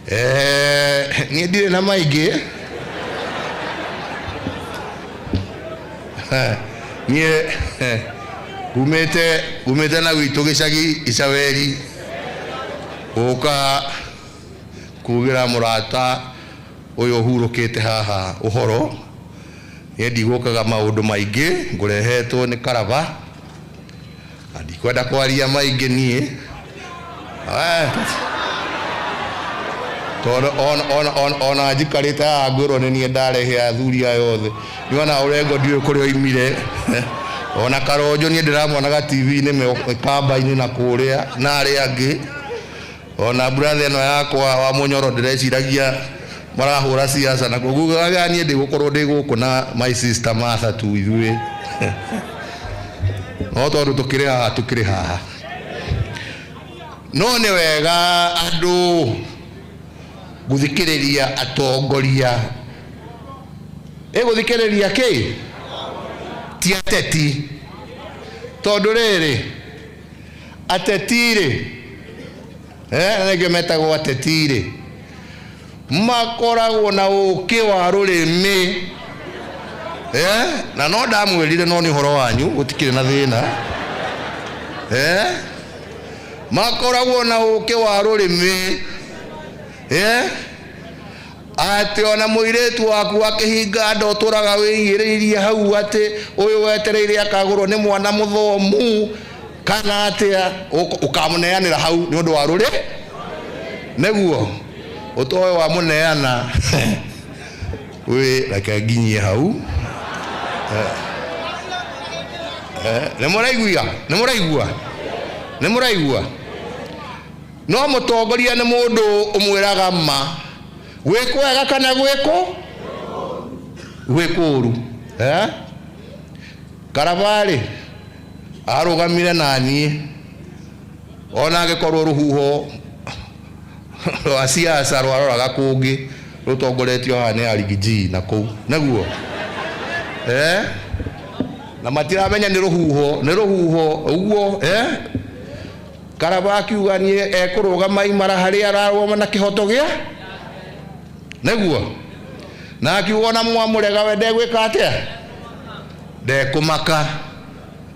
Niĩ ndirĩ na maingĩ. Niĩ ngumĩte na gwitũ gĩcagi Icaweri gũka kugĩra mũrata ũyũ ũhurũkĩte haha ũhoro. Niĩ ndigũkaga maũndũ maingĩ, ngũrehetwo nĩ karaba na ndikwenda kwaria maingĩ niĩ. Tondũ ona njikarĩte haha ngwĩrwo nĩ niĩ ndarehe athuri aya othe. Nĩwona Orengo ndiũĩ kũrĩa oimire. Ona Karonjo niĩ ndĩramonaga TV-inĩ me kamba-inĩ na kũrĩa na arĩa angĩ. Ona brother ĩno yakwa wa Mũnyoro ndĩreciragia marahũra siasa na koguo niĩ ndĩgũkorwo ndĩ gũkũ na my sister Martha tu ithuĩ. No tondũ tũkĩrĩ haha tũkĩrĩ haha. No nĩ wega andũ gũthikĩrĩria atongoria. Ĩ gũthikĩrĩria kĩ? Ti ateti. Tondũ rĩrĩ, ateti rĩ, nĩkĩo metagwo ateti rĩ, makoragwo na ũkĩ wa rũrĩmĩ. Na no ndamwĩrire no nĩ ũhoro wanyu, gũtikĩrĩ na thĩna. Makoragwo na ũkĩ wa rũrĩmĩ. Atĩ ona mũirĩtu waku akĩhinga nda ũtũraga wĩigĩrĩirie hau atĩ ũyũ wetereire akagũrwo nĩ mwana mũthomu kana atĩa, ũkamũneanĩra hau nĩ ũndũ wa rũrĩ nĩguo ũtoe wamũneana. Wĩ reke nginyie hau. Nĩ mũraigua? Nĩ mũraigua? Nĩ mũraigua? No mũtongoria nĩ mũndũ ũmwĩraga ma gwĩ kwega kana gwĩ kũũru. Karabarĩ arũgamire na niĩ ona angĩkorwo rũhuho rwa siasa rwaroraga kũngĩ rũtongoretio haha nĩ Arigiji na kũu nĩguo. Na matiramenya nĩ rũhuho, nĩ rũhuho ũguo. Karaba akiuga niĩ ekũrũgama imara harĩa ararũgama na kĩhoto gĩa nĩguo, na akiuga ona mwamũrega we ndegwĩka atĩa, ndekũmaka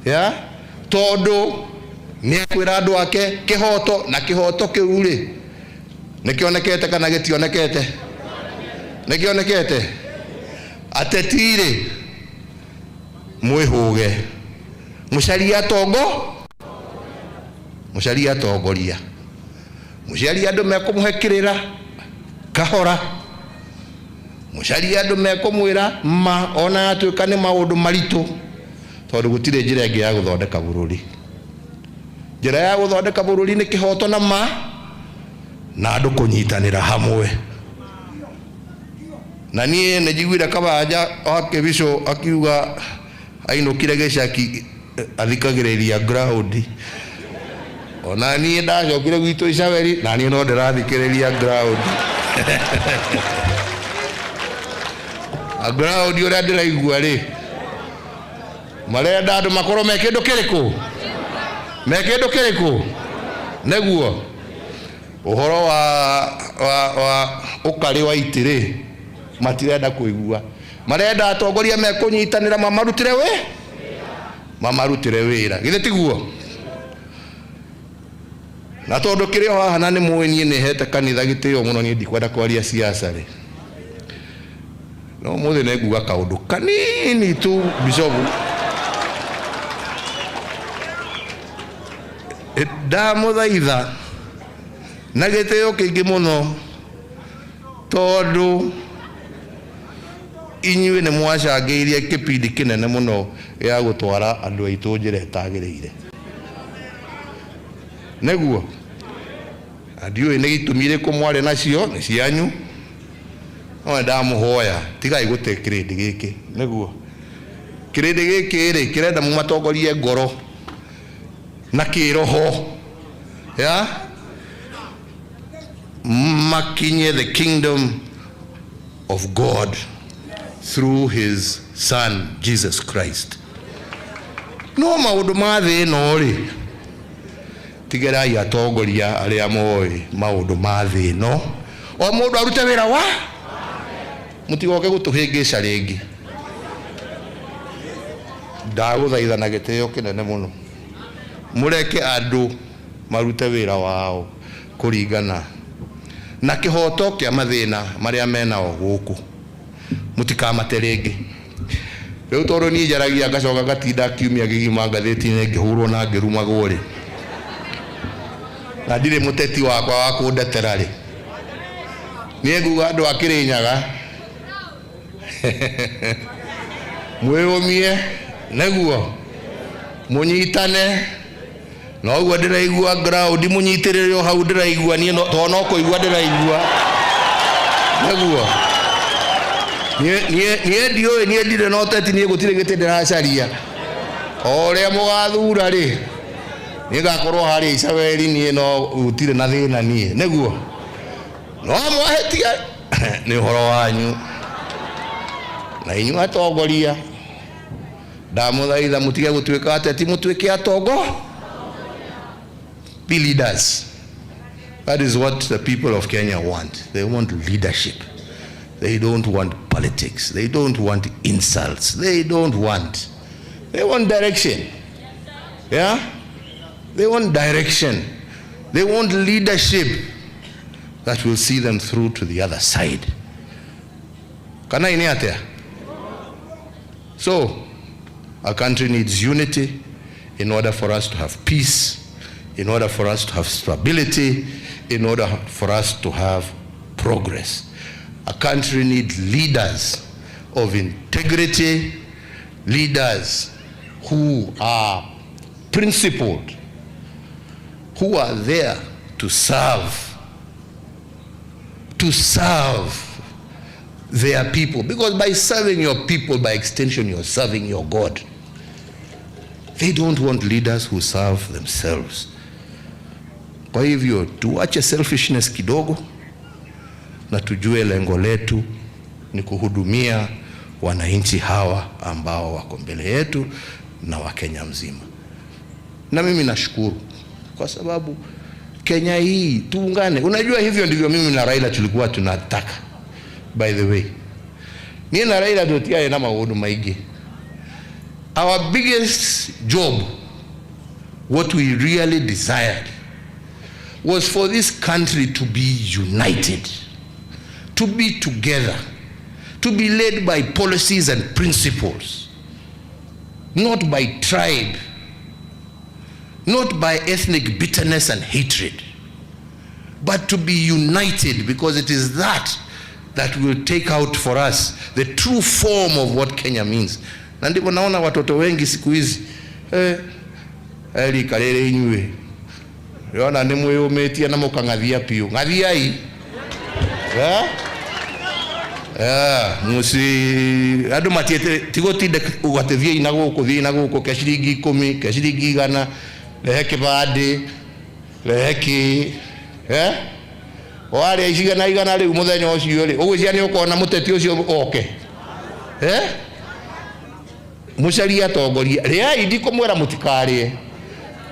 ya tondũ nĩ ekwĩra andũ ake kĩhoto, na kĩhoto kĩu rĩ nĩkĩonekete kana gĩtionekete? Nĩkĩonekete. Ateti rĩ mwĩhũge, mũcarie atongo, mũcarie atongoria, mũcarie andũ mekũmũhe kĩrĩra kahora, mũcarie andũ mekũmwĩra ma ona yatuĩka nĩ maũndũ maritũ, tondũ gũtirĩ njĩra ĩngĩ ya gũthondeka bũrũri. Njĩra ya gũthondeka bũrũri nĩ kĩhoto na ma na andũ kũnyitanĩra hamwe. Na niĩ nĩ njiguire Kabanja wa Kĩbicũ akiuga ainũkire gĩcaki athikagĩrĩria ground. Ona niĩ ndacokire gwitũ Icaweri na niĩ no ndĩrathikĩrĩria ground. Ground ũrĩa ndĩraigua rĩ, marenda andũ makorwo me kĩndũ kĩrĩkũ? Me kĩndũ kĩrĩkũ? Nĩguo ũhoro wa ũkarĩ wa itĩ rĩ, matirenda kũigua. Marenda atongoria mekũnyitanĩra mamarutĩre wĩ? Mamarutĩre wĩra. Githĩ tiguo? Na tondũ kĩrĩ o haha na nĩ mũĩ niĩ nĩ hete kanitha gĩtĩo mũno, niĩ ndikwenda kwaria siasa rĩ, no ũmũthĩ nĩ nguga kaũndũ kanini tu bishopu. Ndamũthaitha na gĩtĩo kĩingĩ mũno, tondũ inyuĩ nĩ mwacangĩirie kĩbindi kĩnene mũno gĩa gũtwara andũ aitũ njĩra ĩtagĩrĩire. Nĩguo na ndiũĩ nĩ itũmi irĩkũ mwarĩ nacio, nĩ cianyu, no nĩ ndamũhoya tigai gũte kĩrĩndĩ gĩkĩ. Nĩguo kĩrĩndĩ gĩkĩ rĩ kĩrenda mũmatongorie ngoro na kĩroho ya makinye the kingdom of God through his son Jesus Christ. No maũndũ ma thĩ ĩno rĩ, tigerai atongoria arĩa moĩ maũndũ ma thĩ ĩno. O mũndũ arute wĩra wa mũtigoke gũtũhĩngĩca rĩngĩ. Ndagũthaitha na gĩtĩo kĩnene mũno, mũreke andũ marute wĩra wao kũringana na kĩhoto kĩa mathĩna marĩa menao gũkũ, mũtikamate rĩngĩ. Rĩu tondũ niĩ njaragia ngacoka ngatinda kiumia kĩgima ngathĩti-inĩ ngĩhũrwo na ngĩrumagwo rĩ, na ndirĩ mũteti wakwa wa kũndetera rĩ, niĩ nguga andũ a Kĩrĩnyaga mwĩyũmie nĩguo mũnyitane na ũguo ndĩraigua ground mũnyitĩrĩre o hau ndĩraigua niĩ tondũ no kũigua ndĩraigua nĩguo niĩ ndiũĩ, niĩ ndirĩ na ũteti, niĩ gũtirĩ gĩtĩ ndĩracaria. O ũrĩa mũgathura rĩ, niĩ ngakorwo harĩa Icaweri, niĩ no gũtirĩ na thĩna niĩ nĩguo. No mwahĩtia nĩ ũhoro wanyu, na inyuĩ atongoria ndamũthaitha mũtige gũtuĩka ateti, mũtuĩke atongo. Be leaders. That is what the people of Kenya want. They want leadership. They don't want politics. They don't want insults. They don't want. They want direction. Yeah? They want direction. They want leadership that will see them through to the other side. Kana ini atia? So, our country needs unity in order for us to have peace, in order for us to have stability, in order for us to have progress. A country needs leaders of integrity, leaders who are principled, who are there to serve, to serve their people. Because by serving your people, by extension, you're serving your God. They don't want leaders who serve themselves. Kwa hivyo tuache selfishness kidogo na tujue lengo letu ni kuhudumia wananchi hawa ambao wako mbele yetu na Wakenya mzima. Na mimi nashukuru kwa sababu Kenya hii tuungane. Unajua hivyo ndivyo mimi na Raila tulikuwa tunataka. By the way, niĩ na Raila tũtiarĩ na maũndũ maingĩ. Our biggest job, what we really desired, was for this country to be united, to be together, to be led by policies and principles, not by tribe, not by ethnic bitterness and hatred, but to be united, because it is that that will take out for us the true form of what Kenya means. Na ndipo naona watoto wengi siku hizi rika rĩrĩ inyuĩ ndĩrona nĩ mwĩyũmĩtie na mũkang'athia biũ, ng'athiai. Eh? Eh, muci andũ matiĩte tigũtinde atĩ thiĩi na gũkũ, thiĩi na gũkũ, ke ciringi 10, ke ciringi 100, rehe kĩbandĩ, rehe kĩ, eh? Warĩa igana igana rĩu mũthenya ũcio rĩ, ũgwĩciria nĩ ũkona mũteti ũcio oke? Eh? Mũcarie atongoria, rĩai, ndikũmwĩra mũtikarĩe,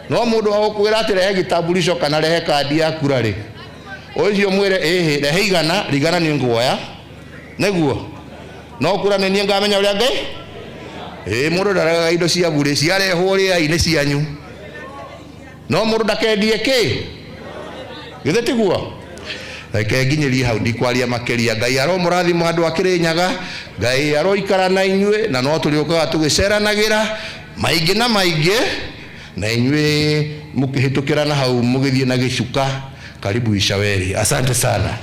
no mũndũ wa gũkwĩra atĩ rehe gĩtambulisho kana rehe kandi ya kura rĩ, ũcio mwĩre ĩhĩ, rehe igana, rigana nĩ nguoya nĩguo, no kura nĩ niĩ ngamenya ũrĩa Ngai. Ĩ mũndũ ndaregaga indo cia burĩ, ciarehwo rĩai, nĩ cianyu, no mũndũ ndakendie kĩ, githĩ tiguo? Reke nginyĩrie hau, ndikwaria makĩria. Ngai aromũrathima andũ a Kĩrĩnyaga, Ngai aroikara na inyuĩ, na no tũrĩũkaga tũgĩceranagĩra maingĩ na maingĩ na inyuĩ mũkĩhĩtũkĩra na hau mũgĩthiĩ na gĩcuka. Karibu Ishaweri, asante sana.